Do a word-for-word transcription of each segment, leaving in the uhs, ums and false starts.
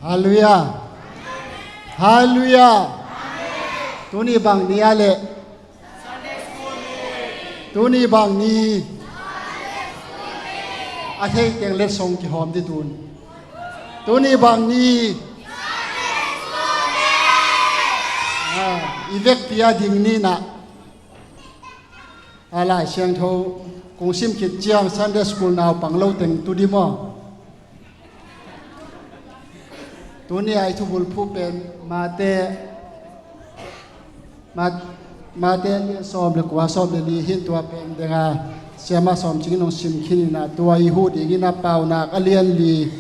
Halleluiah. Halleluiah. Tuni bang ni a leh, tuni bang ni a thei teng letsong kihawm dih tun. Tuni bang ni, ah, i vekpi a ding ni nah. A Lai Siangtho kong sim khit ciang Sunday School naupang lo teng tu dih maw? Tuni a i thubulphuh pen Mate, Mat-, Mate a lian sawm le kua, sawm le li hi in, tua pen denga Siama Sawm Cing in hong sim khin in ah, tua i huh ding in ah Paunak a lian li,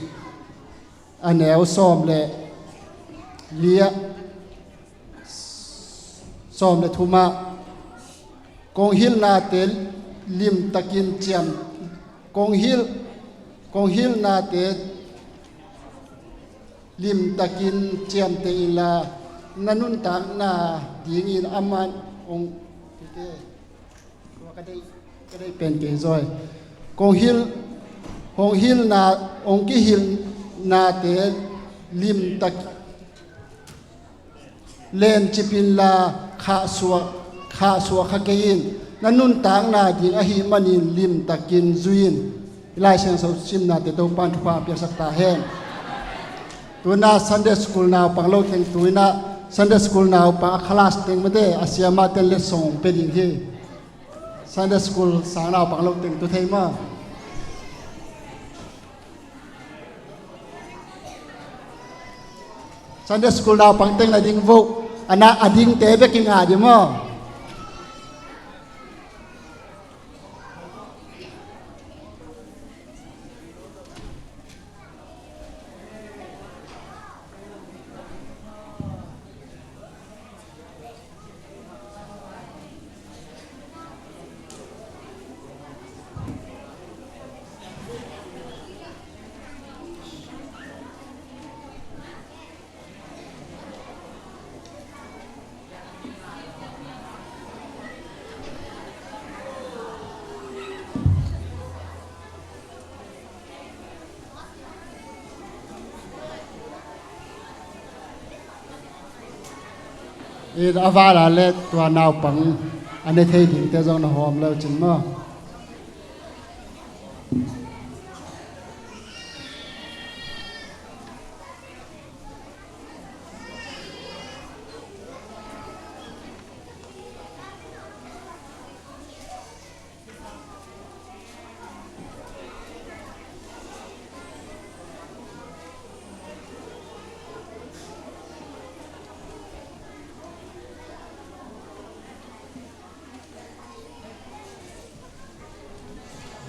a neu sawm le li ah, sawm le thum ah, kong hilhnate limtakin ciam, kong hilh, kong hilhnate limtakin ciamteh inla, na nuntakna dingin aman hong, tua ka deih, ka deih pen kei zaw hi. Kong hilh, hong hilhna, hong kihilhnate limtak lencip inla, khahsuah, khahsuah kha kei in. Na nuntakna ding ahih manin limtakin zui in. I Lai Siangtho simnate Topa'n thupha piaksak ta hen. Tu in ah Sunday School naupang lo teng tu in ah, Sunday School naupang a class teng mate, a siamate letsong pia ding hi. Sunday School sang naupang lo teng tu thei maw? Sunday School naupang teng na ding vo. A na a dingte bek i ngah dih maw? In a vala le tua naupang a ne thei dingte zong na hawm lo cin maw?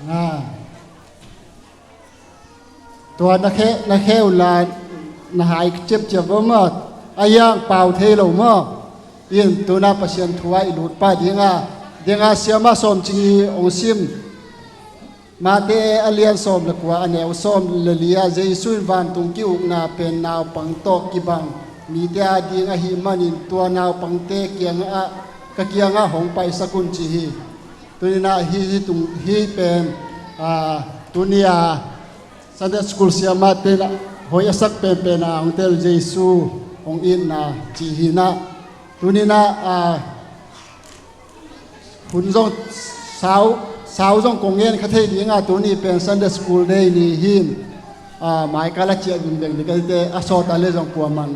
Nga. Tua na khe, na khe uh la, na hai ciapciap uh maw, a yang pau thei lo maw? In tu in ah Pasian thu ah i lut pah ding a, ding a Siama Sawm Cing i hong sim. Mate a lian sawm le kua, a neu sawm le li ah Jesu in vantung ki-ukna pen naupang tawh kibang mite a ding ahih manin tua naupangte kiangah, ka kiangah hong paisak un ci hi. Tu in ah hih, hih tung, hih pen, ah, tuni a Sunday School siamate in ah hoih a sak penpen a hong tel Jesu hong itna ci hi in ah. Tu in ah, ah, hun zong sau, sau zong kong ngen kha thei ding a, tuni pen Sunday School Day ni hi in, ah, maikal a ciah vingveng ding ka hite, a sawt a le zong kuaman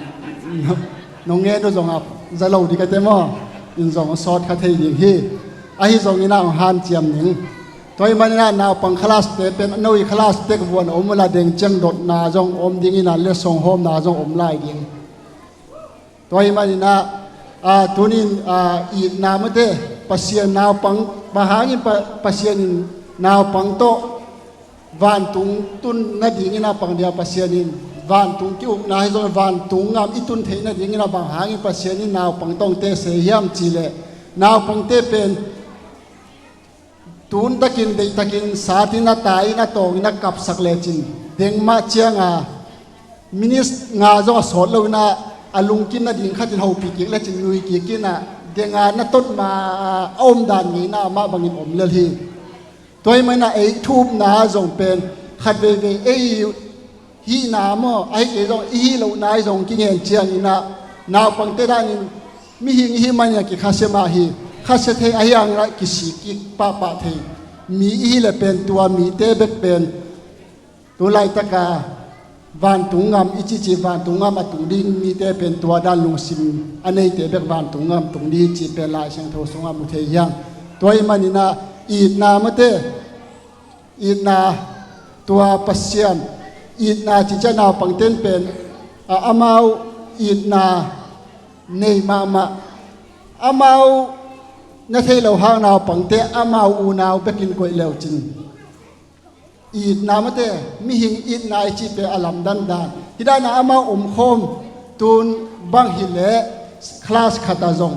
nong ngen uh zong a za lo ding ka hite maw? In zong sawt kha thei ding hi. Ahi zongin ah hong hanciam ning. Tua ahih manin ah naupang class te pen, no i class tek vuan om uh la, deng ciang dotna zong om ding in ah, letsong hawmna zong om lai ding. Tua ahih manin ah, ah, tunin, ah, itna mate, Pasian naupang, bang hangin Pa-, Pasian in naupang tawh vantung tun nadingin a pang dia, Pasian in vantung ki-ukna hi zong, vantung gam i tun theih nadingin a bang hangin Pasian in naupang tawh hong teh se hiam cih leh, naupangte pen tun takin, deih takin, sat in a tai in a tawng in a kapsak lecin, deng mah ciang a minit nga zong a sawt lo in a, a lungkim nading khat in hopih kik lecin, nui kik in a, deng a na tot ma a, a omdan ngeina mah bangin om lel hi. Tua ahih manin a ei thu-upna zong pen khat veivei ei hihna maw, ahi kei zong i hih lohna i zong kingen ciangin ah, naupangte danin mihing i hih manin ah kikhasia mah hi. Khasia thei ahi hangin ah kisik kik pahpah thei. Mi i hih leh pen tua mite bek pen tu laitaka vantung ngam i cihcih vantung ngam a tung ding mite pen tua dan lungsim a neite bek vantung ngam tung ding hi cih pen Lai Siangtho sungah mu thei hi hang. Tua ahih manin ah itna mate, itna, tua Pasian itna cih ciang naupangte in pen, a, amau itna nei mahmah. Amau na thei loh hang naupangte amau unau bekin koih le uh cin itna mate, mihing itna i cih pen a lamdang dan. Hih dan a amau omkhawm, tun bang hileh class khat ah zong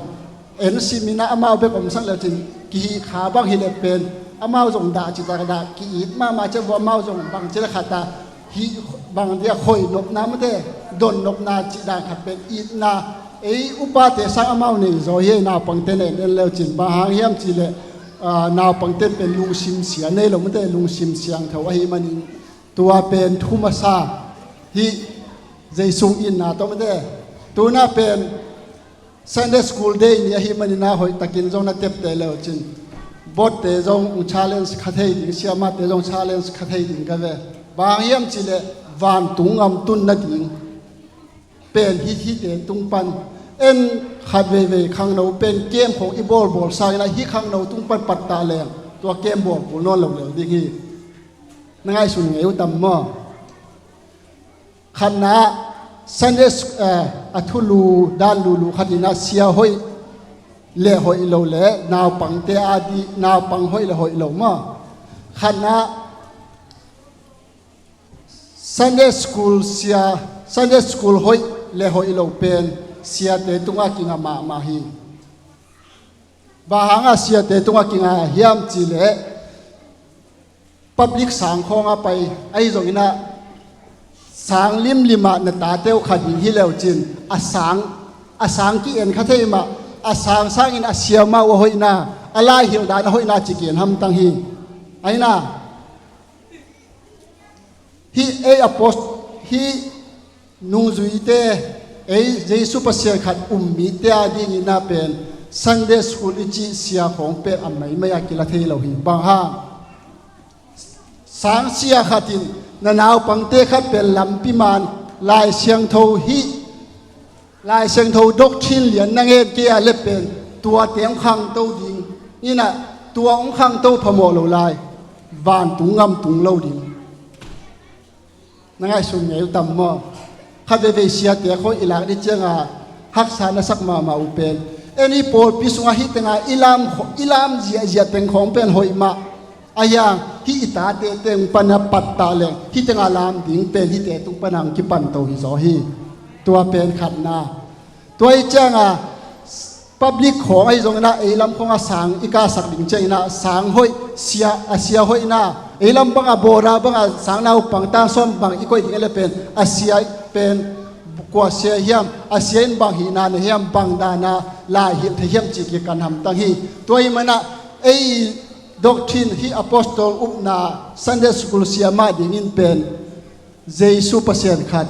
en simin ah amau bek omsak le uh cin, kihih kha bang hileh pen amau zong dah cih tak dah ki-it mahmah ciang vua amau zong bang ci le khat ah hih bang dia khoih nopna mate, don nopna cih dan khat pen itna, ei upate sang amau nei zaw hi. Naupangte in en en le uh cin bang hang hiam cih leh, a, naupangte in pen lungsim sia nei lo mate, lungsim siangtho ahih manin tua pen thu masa hi. Jesu itna tawh mate, tu-in ah pen Sunday School Day ni ahih manin ah hoihtakin zong na tepte le uh cin, botte zong challenge kha thei ding, siamahte zong challenge kha thei ding ka ve. Bang hang hiam cih leh vantung ngam tun nading pen hih hihte tung pan, en khat veivei khangno pen camp khawng i bawlbawl sangin ah hih khangno tung pan pattah leng tua camp bawl kul nawn lo lel ding hi. Na ngaihsun ngei uh tam maw? Khatna, Sunday sch-, eh, a thulu dan lulu khat in ah sia hoih le hoih lo le naupangte a dih, naupang hoih le hoih lo maw? Khatna, Sunday school sia, Sunday school hoih le hoih lo pen siate tungah kinga mahmah hi. Bang hangah siate tungah kinga hiam cih leh public sang khawngah pai ahi zongin ah sang limlim ah na tate uh kha ding hi le uh cin a sang, a sang ki-en kha thei mah, a sang sangin a siamah uh a hoihna, a laihilh dan a hoihna ci ki-en hamtang hi. Ahi na, hih ei apost-, hih nungzuite, ei Jesu Pasian khat um mite a dingin ah pen Sunday school i cih sia khawng pen a maimai a kila thei lo hi. Bang hang? Sang sia khat in na naupangte khat pen lampi man Lai Siangtho hih Lai Siangtho doctrine lian na ngen kei a le pen tuate hong khangto ding in ah, tua hong khangto phamawh lo lai vantung ngam tung lo ding. Na ngaihsun ngei uh tam maw? Khat veivei siate khawng i lak ding ciangah haksa na sak mahmah uh pen, en hih pawlpi sungah hih tengah i lam, i lam ziahziah teng khawng pen hoih mah. Ahi hang hih i tate teng pana pattah leng hih tengah lam ding pen hihte tung pana hong kipanto hi zaw hi. Tua pen khatna. Tua hi ciangah public khawng ahi zongin ah ei lam khawngah sang i kahsak ding ciangin ah sang hoih, sia, a sia hoihna, ei lam bangah bawra bangah sang naupang tan sawm bang i koih ding a le pen a sia pen kua sia hiam, a sia in bang hihna na hiam, bang dana laihilh thei hiam cih kikan hamtang hi. Tua ahih manah ei doctrine hih apostle upna Sunday school siamah dingin pen Jesu Pasian khat,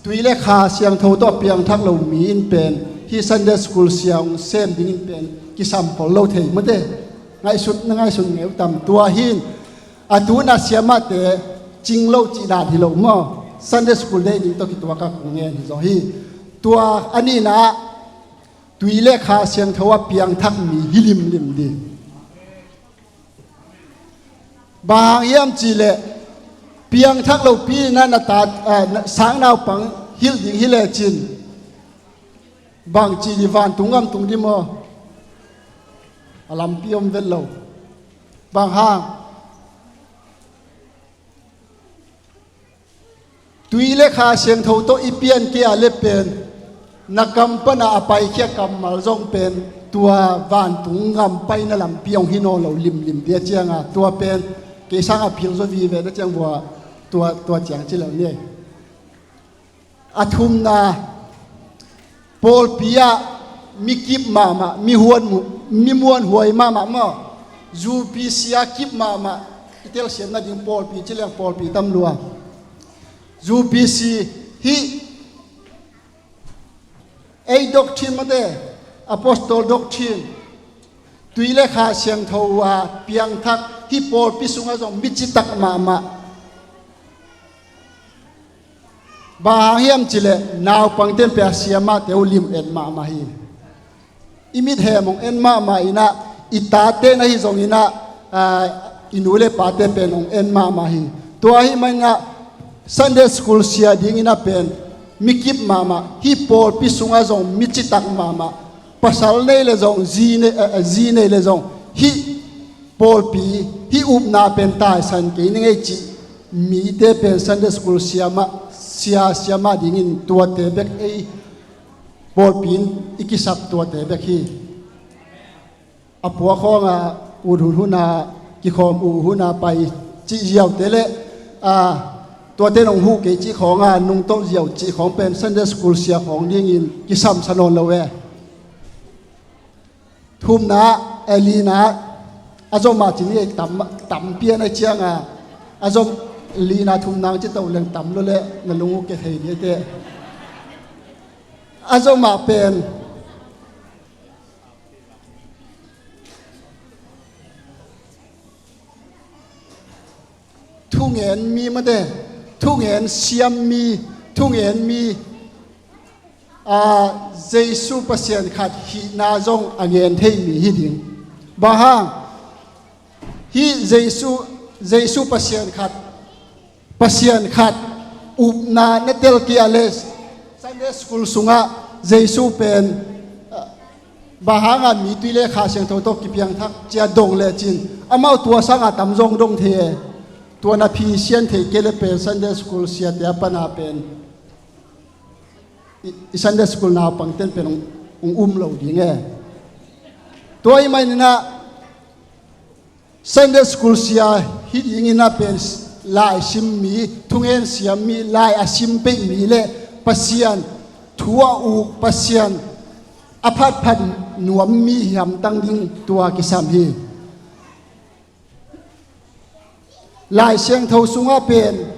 tui le kha siangtho tawh a piangthak lo mi in pen hih Sunday school sia hong sem dingin pen kisam khol lo thei mate. Ngaihsun, na ngaihsun ngei uh tam? Tua hi in a tu-in a siamahte cing lo cih dan hi lo maw? Sunday school day ding tawh kituak a kong ngen hi zaw hi. Tua a nihna ah tui le kha siangtho a piangthak mi hi limlim ding. Bang hang hiam cih leh piangthak lopi in ah na ta, ah, na, sang naupang hilh ding hi lecin bangci ding vantung ngam tung ding maw? A lampi om vet lo. Bang hang? Tui le kha siangtho tawh i pian kei a le pen na kam pana a paikhia kammal zong pen tua vantung ngam paina lampi hong hi nawn lo limlim ding a cianga tua pen kei sangah philh zaw vive na ciang vua tua, tua ciang ci lo ni. A thumna, pawlpi ah mi kip mahmah, mi huan mu-, mi muanhuai mahmah maw? Zupi sia kip mahmah, i telsiam nading pawlpi ci leng pawlpi tam lua. U P C, hih ei doctrine mate, apostol doctrine, tui le kha siangtho a piangthak, hih pawlpi sungah zong mi citak mahmah. Bang hang hiam cih leh naupangte'n pen a siamahte uh lim et mahmah hi. I mit hem hong en mahmah in ah, i tate'n ahi zongin ah, aa, i nu le pate pen hong en mahmah hi. Tua ahih manin ah Sunday school sia dingin ah pen mi kip mahmah, hih pawlpi sungah zong mi citak mahmah. Pasal nei le zong, zi nei, aa, zi nei le zong, hih pawlpi, hih upna pen taisan kei ning ei cih mite pen Sunday school siamah, sia siamah dingin tuate bek ei pawlpi in i kisap tuate bek hi. A puak khawngah ut hun hun a kikhawm uh hun a pai cih ziaute le, aa, tuate nong huh kei cih khawngah nungtolh ziau cih khawng pen Sunday school sia khawng dingin kisamsa nawn lo e. Thumna, eh, lina, a zom a cin hi tam, tam pian a cianga, a zom lina thumna ci to leng tam lo le na lung uh ke thei dih te. A zom a pen thungen mi mate, thungen siam mi, thungen mi, a, Jesu Pasian khat hihna zong a ngen thei mi hi ding. Bang hang, hih Jesu, Jesu Pasian khat, Pasian khat upna na tel kei a le Sunday school sungah Jesu pen, a, bang hanga mi tui le kha siangtho tawh kipiangthak cia dong lecin amau tua sanga tam zong dong thei e. Tua na phisian thei kei le pen Sunday school siate a pana pen i, i Sunday school naupangte'n pen hong, hong um lo ding e. Tua ahih manin ah Sunday school sia hi dingin ah pen lai sim mi, thungen siam mi, lai a sim peih mi le Pasian thu a uk, Pasian a phatphat nuam mi hi hamtang ding tua kisam hi. Lai Siangtho sungah pen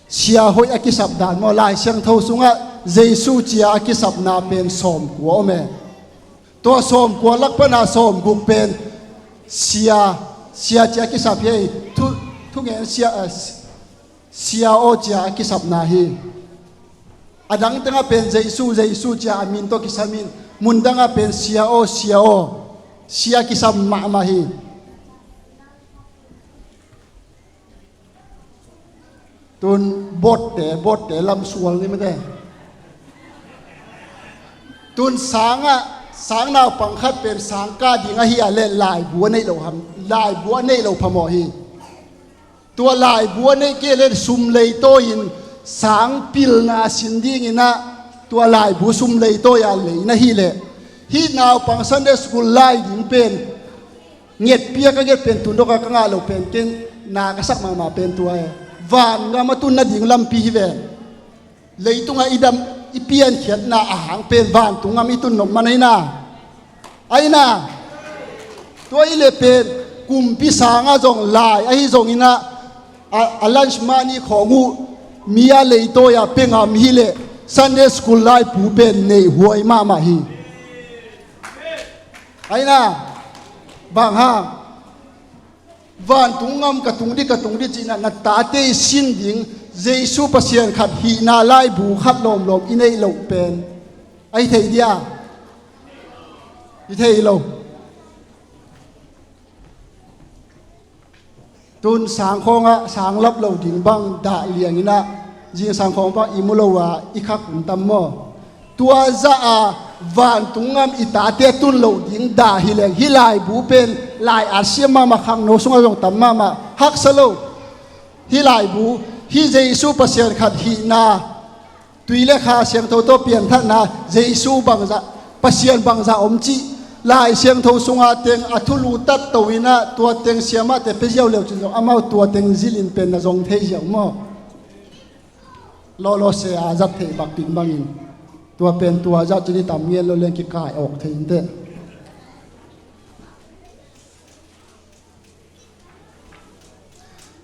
sia hoih a kisap dan maw, Lai Siangtho sungah Jesu cia a kisapna pen sawmkua om e. Tua sawmkua lak pana sawmguk pen sia, sia cia kisap hi. Thu, thungen sia, eh, sia aw cia a kisapna hi. A dang tengah pen Jesu, Jesu cia a min tawh kisam in, mun dangah pen sia aw, sia aw, sia kisam mahmah hi. Tun botte, botte lam sual ni mate. Tun sangah, sang naupang khat pen sang kah ding ahi a le laibu a neih lo ham, laibu a neih lo phamawh hi. Tua laibu a neih kei le sum leitawi in sang pilna a sin dingin ah tua laibu sum leitawi a lei na hi leh hih naupang Sunday school lai ding pen ngetpiak a nget pen tun dawkah ka ngah lo pen ken na ka sak mahmah pen tua e. Vangam a tun nading lampi hi ve. Leitungah i dam i piankhiatna a hang pen vantung ngam i tun nop man ahi na. Ahi na. Tua i le pen kumpi sangah zong lai ahi zongin ah a, a lunch money khawng uh mi a leitawi a pia ngam hi leh Sunday school laibu pen neih huai mahmah hi. Ahi na, bang hang, vantung ngam ka tung dih, ka tung dih cihna, na tate i sin ding Jesu Pasian khat hihna laibu khat lawmlawm i neih loh pen ahi thei dia? I thei lo. Tun sang khawngah sang lap lo ding bang dah liangin ah zingsang khawng bang i mu lo a i khak hun tam maw? Tua zah a vantung ngam i tate a tun loh ding dah hi leng hih laibu pen lai a siam mahmah khangno sungah zong tam mahmah haksa lo. Hih laibu, hih Jesu Pasian khat hihna, tui le kha siangtho tawh pianthakna, Jesu bangzah, Pasian bangzah om cih Lai Siangtho sungah teng a thulu tatto in ah tua teng siamahte pia ziau leu cin zong amau tua teng zilin pen na zong thei ziau maw? Lawlaw se a zat theih bak ding bangin tua pen tua zah cin i tam ngen lo leng kikai awk thei in teh.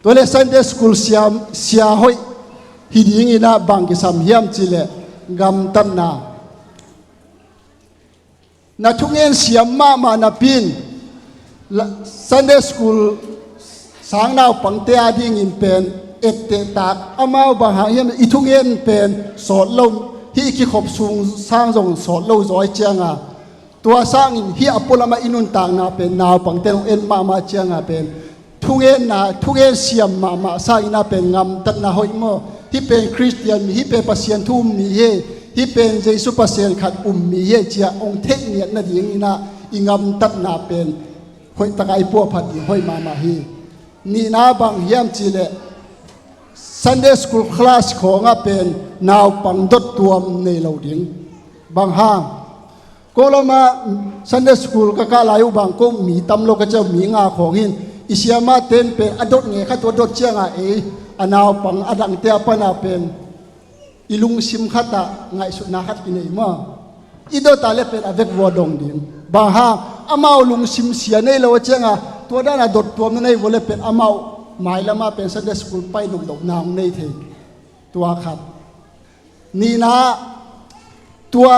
Tua le Sunday school sia, sia hoih, Hi dingin ah bang kisam hiam cih leh gamtatna. Na thungen siam mahmah napi in la-, Sunday school sang naupangte adingin pen etteh tak, amau bang hang hiam i thungen pen sawt lo, hih i kikhop sung sang zong sawt lo zaw ahih ciangin, tua sangin hih a pualamah i nuntakna pen naupangte hong en mahmah ciangin pen thungenna, thungen siam mahmah sangin ah pen gamtatna hoih maw? Hih pen Khristian mi, hih pen Pasian thu um mi hi, hih pen Jesu Pasian khat um mi hi ci-a hong theih ngiat nadingin ah i gamtatna pen hoih takin i puahphat ding hoih mahmah hi. Nihna bang hiam cih leh Sunday school class khawngah pen naupang dot tuam nei lo ding. Bang hang? Ko lamah Sunday school ka kah lai uh bang ko mi tam lo ka ci a, mi nga khawng hi in, i siamahte in pen a dot ngei khat uh a dot ciangin ei a naupang a dangte a pan a pen i lungsim khat ah ngaihsutna khat kinei maw? I dot a leh pen a vek vua dong ding. Bang hang? Amau lungsim sia nei lo ahih ciangin tua dan a dot tuamna nei vua leh pen amau mailam ah pen Sunday school pai nopnopna hong nei thei. Tua khat. Nihna, tua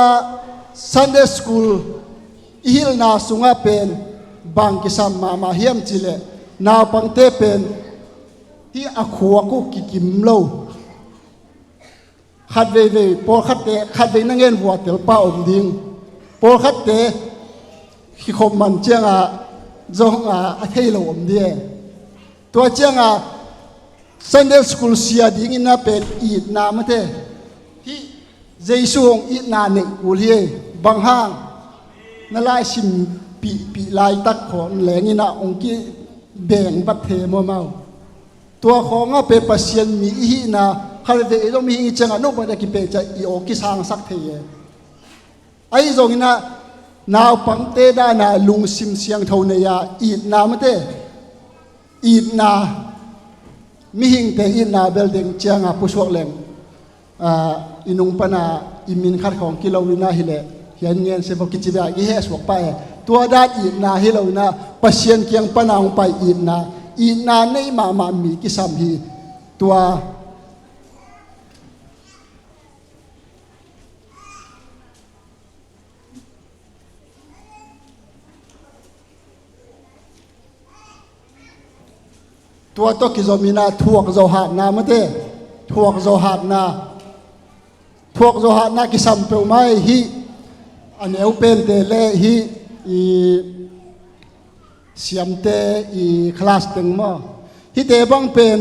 Sunday school i hilhna sungah pen bang kisam mahmah hiam cih leh naupangte pen hih a khuak uh kikim lo. Khat veivei, pawlkhatte khatvei na ngen vuatel pah om ding. Pawlkhatte kikhop man ciangin zong a, a thei lo om ding. Tua ciangin Sunday school sia dingin ah pen itna mate. Hih Jesu hong itna neih kul hi. Bang hang? Na laisim pihpih laitak khawng lengin ah hong kibeng bat thei maw amau? Tua khawngah pen Pasian mi i hihna khat vei zong mihing i ciangin no bang a kipeh ciang i aw kisangsak thei e. Ahi zongin ah naupangte dan a lungsim siangtho nei a itna mate. Itna, mihingte itna bel deng ciangin pusuak leng, ah, i nung pan a i min khat khawng kilo in ah hileh hian ngen se vok kici bek i hehsuak pah e. Tua dan itna hi lo in ah Pasian kiang pan a hong pai itna, itna nei mahmah mi kisam hi. Tua Tua tawh kizom in ah thuakzawh hatna mate. Thuakzawh hatna. Thuakzawh hatna kisam peuhmah hi. A neu pente le hih i siamte i class teng maw? Hihte bang pen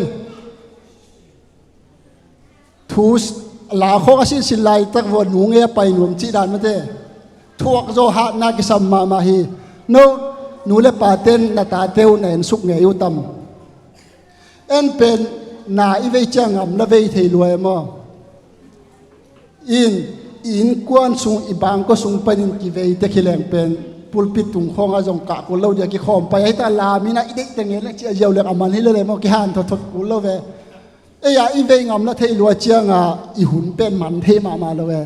thu s-, la khawng a sinsin laitak vua nu ngei a pai nuam cih dan mate. Thuakzawh hatna kisam mahmah hi. No nu le pate'n na tate uh na ensuk ngei uh tam? En pen na i vei ciang ngamla vei thei lua e maw? In, i innkuan sung, i bangkua sung panin kivei tek hi leng pen pulpit tung khawngah zong kah kul lo ding a kikhawm pai a, hita lam in ah i deihte ngen leng ci a ziau leng a man hi lele maw, kihanthaw thot kul lo ve. Ei-a i vei ngamla thei lua ciangin i hun pen man thei mahmah lo e.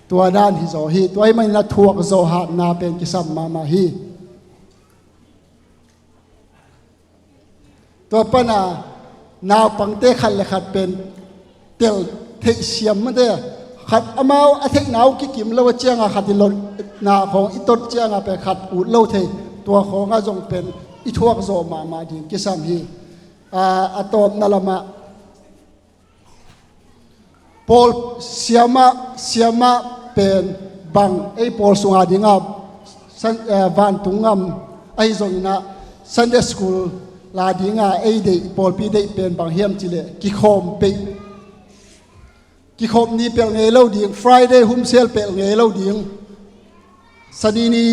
Tua dan hi zaw hi. Tua ahih manin ah thuakzawh hatna pen kisam mahmah hi. Tua pan a naupangte khat le khat pen tel theih siam mate. Khat amau a theihna uh kikim lo a ciangin khat i lotna khawng i tot ciangin pen khat ut lo thei. Tua khawngah zong pen i thuakzawh mahmah ding kisam hi. A, a tawpna lamah pawl siamah, siamah pen bang ei pawl sungah dingah san-, eh, vantung ngam ahi zongin ah Sunday school la dingah ei deih, pawlpi deih pen bang hiam cih leh kikhawm peih. Kikhop ni pelh ngei lo ding, Friday humsel pelh ngei lo ding, Sani ni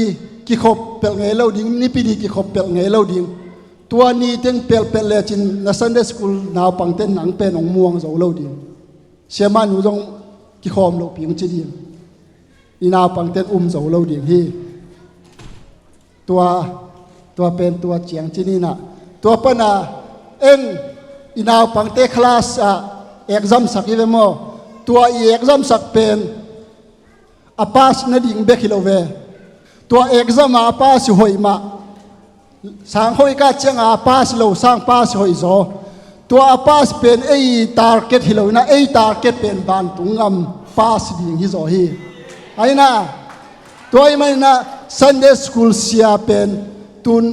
kikhop pelh ngei lo ding, Nipi ni kikhop pelh ngei lo ding. Tua ni teng pelh pelh lecin na Sunday school naupangte nang pen hong muang zo lo ding. Siamah nu zong kikhawm lopi hong ci ding. I naupangte um zo lo ding hi. Tua, tua pen tua ciang ci ni in ah. Tua pan a en i naupangte class ah exam sak hi ve maw? Tua i exam sak pen a pass nading bek hi lo ve. Tua exam ah a pass i hoih mah. Sang hoih kah ciangin a pass lo sang pass i hoih zaw. Tua a pass pen ei target hi lo inah, ei target pen vantung gam pass ding hi zaw hi. Aina, tua ahih maninah Sunday school sia pen tun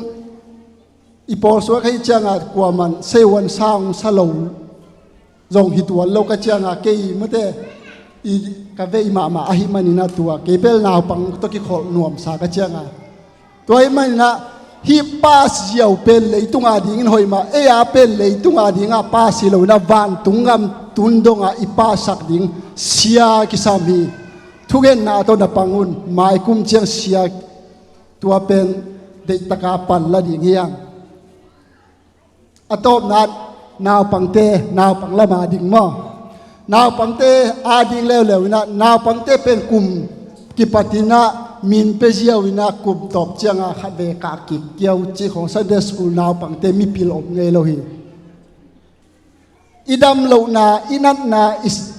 i pawl suak ahih ciangah kuaman seiwan sang sa lo zong hi tuan lo ka ciangah kei mate i ka veih mahmah ahih maninah tua kei bel naupang tawh kikholh nuamsa ka ciangah, tua ahih maninah hih pass ziau pen leitunga dingin hoih mah, ei a pen leitunga dingah pass hi lo inah vantung gam tun dongah i passak ding sia kisam hi. Thungetna tawh na pang un, maikum ciang sia tua pen deihtaka pan la ding hi hang. A tawpna naupangte, naupang lama ding maw? Naupangte a ding leuleu inah, naupangte pen kum kipatinah min pia ziau inah kum tawp ciangah khat ve kah kik kiau cih khong Sunday school naupangte mipil om ngei lo hi. I dam lohna, i natna, i s-,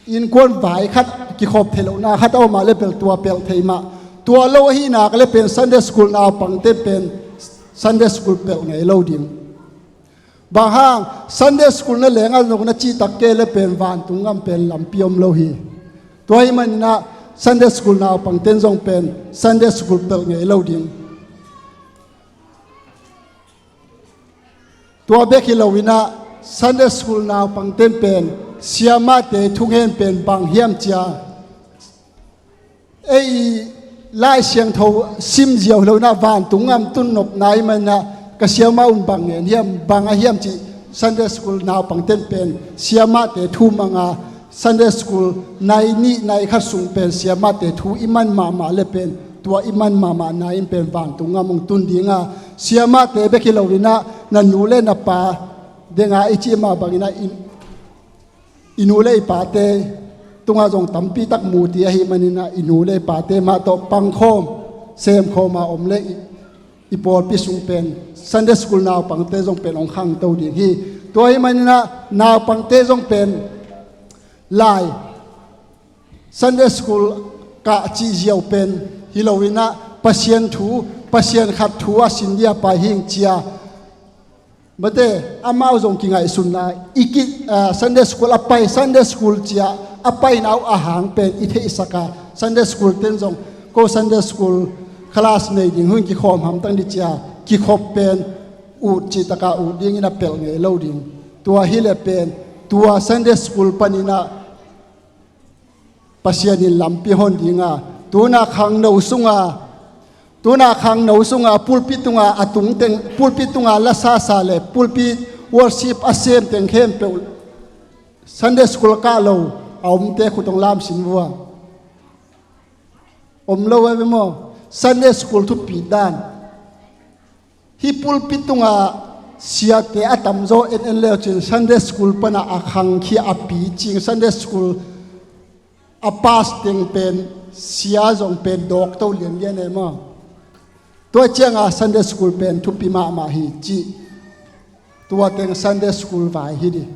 innkuan vai khat kikhop thei lohna khat a om ah le pel tua pelh thei mah. Tua lo ahi nak le pen Sunday school naupangte pen Sunday school pelh ngei lo ding. Bang hang Sunday school na leng a zong na cihtak kei le pen vantung gam pen lampi om lo hi. Tua ahih maninah Sunday school naupangten zong pen Sunday school pelh ngei lo ding. Tua bek hi lo inah Sunday school naupangten pen siamahte thungen pen bang hiam cia, ei Lai Siangtho sim ziau hi lo inah vantung gam tun nopna ahih maninah ka siamah un bang ngen hiam, bang a hiam cih Sunday school naupangten pen siamahte thu manga Sunday school nai nih nai khat sung pen siamahte thu i man mahmah le pen tua i man mahmah nai in pen vantung gam hong tun dinga, siamahte bek hi lo inah na nu le na pa denga i cih mah bang inah i, i nu le i pate tungah zong tampi tak muti ahih maninah i nu le i pate mah tawh pangkhawm semkhawm a om le i, i pawlpi sung pen Sunday school naupangte zong pen hong khangto ding hi. Tua ahih maninah naupangte zong pen lai Sunday school kah cih ziau pen hi lo inah Pasian thu, Pasian khat thu a sin dia pai hing cia. Mate, amau zong kingaihsunna i ki, ah, Sunday school a pai, Sunday school cia a paina uh a hang pen i theihsaka Sunday school ten zong ko Sunday school class nei ding hun kikhawm hamtang dih cia kikhop pen ut cihtaka ut dingin a pelh ngei lo ding. Tua hi le pen tua Sunday school paninah Pasian in lampi hon dinga, tuna khangno sunga, tuna khangno sunga pulpit tunga a tungteng, pulpit tunga lasasa le pulpit worship a semteng khempeuh Sunday school kah lo a omte khut hong lamsin vua. Om lo a ve maw? Sunday school thupit dan. Hih pulpit tunga siate a tamzaw en en leucin Sunday school pana a khangkhia a picing Sunday school a pass teng pen sia zong pen dawkto lianlian e maw? Tua cianga Sunday school pen thupi mahmah hi cih tua teng Sunday school vai hi dih.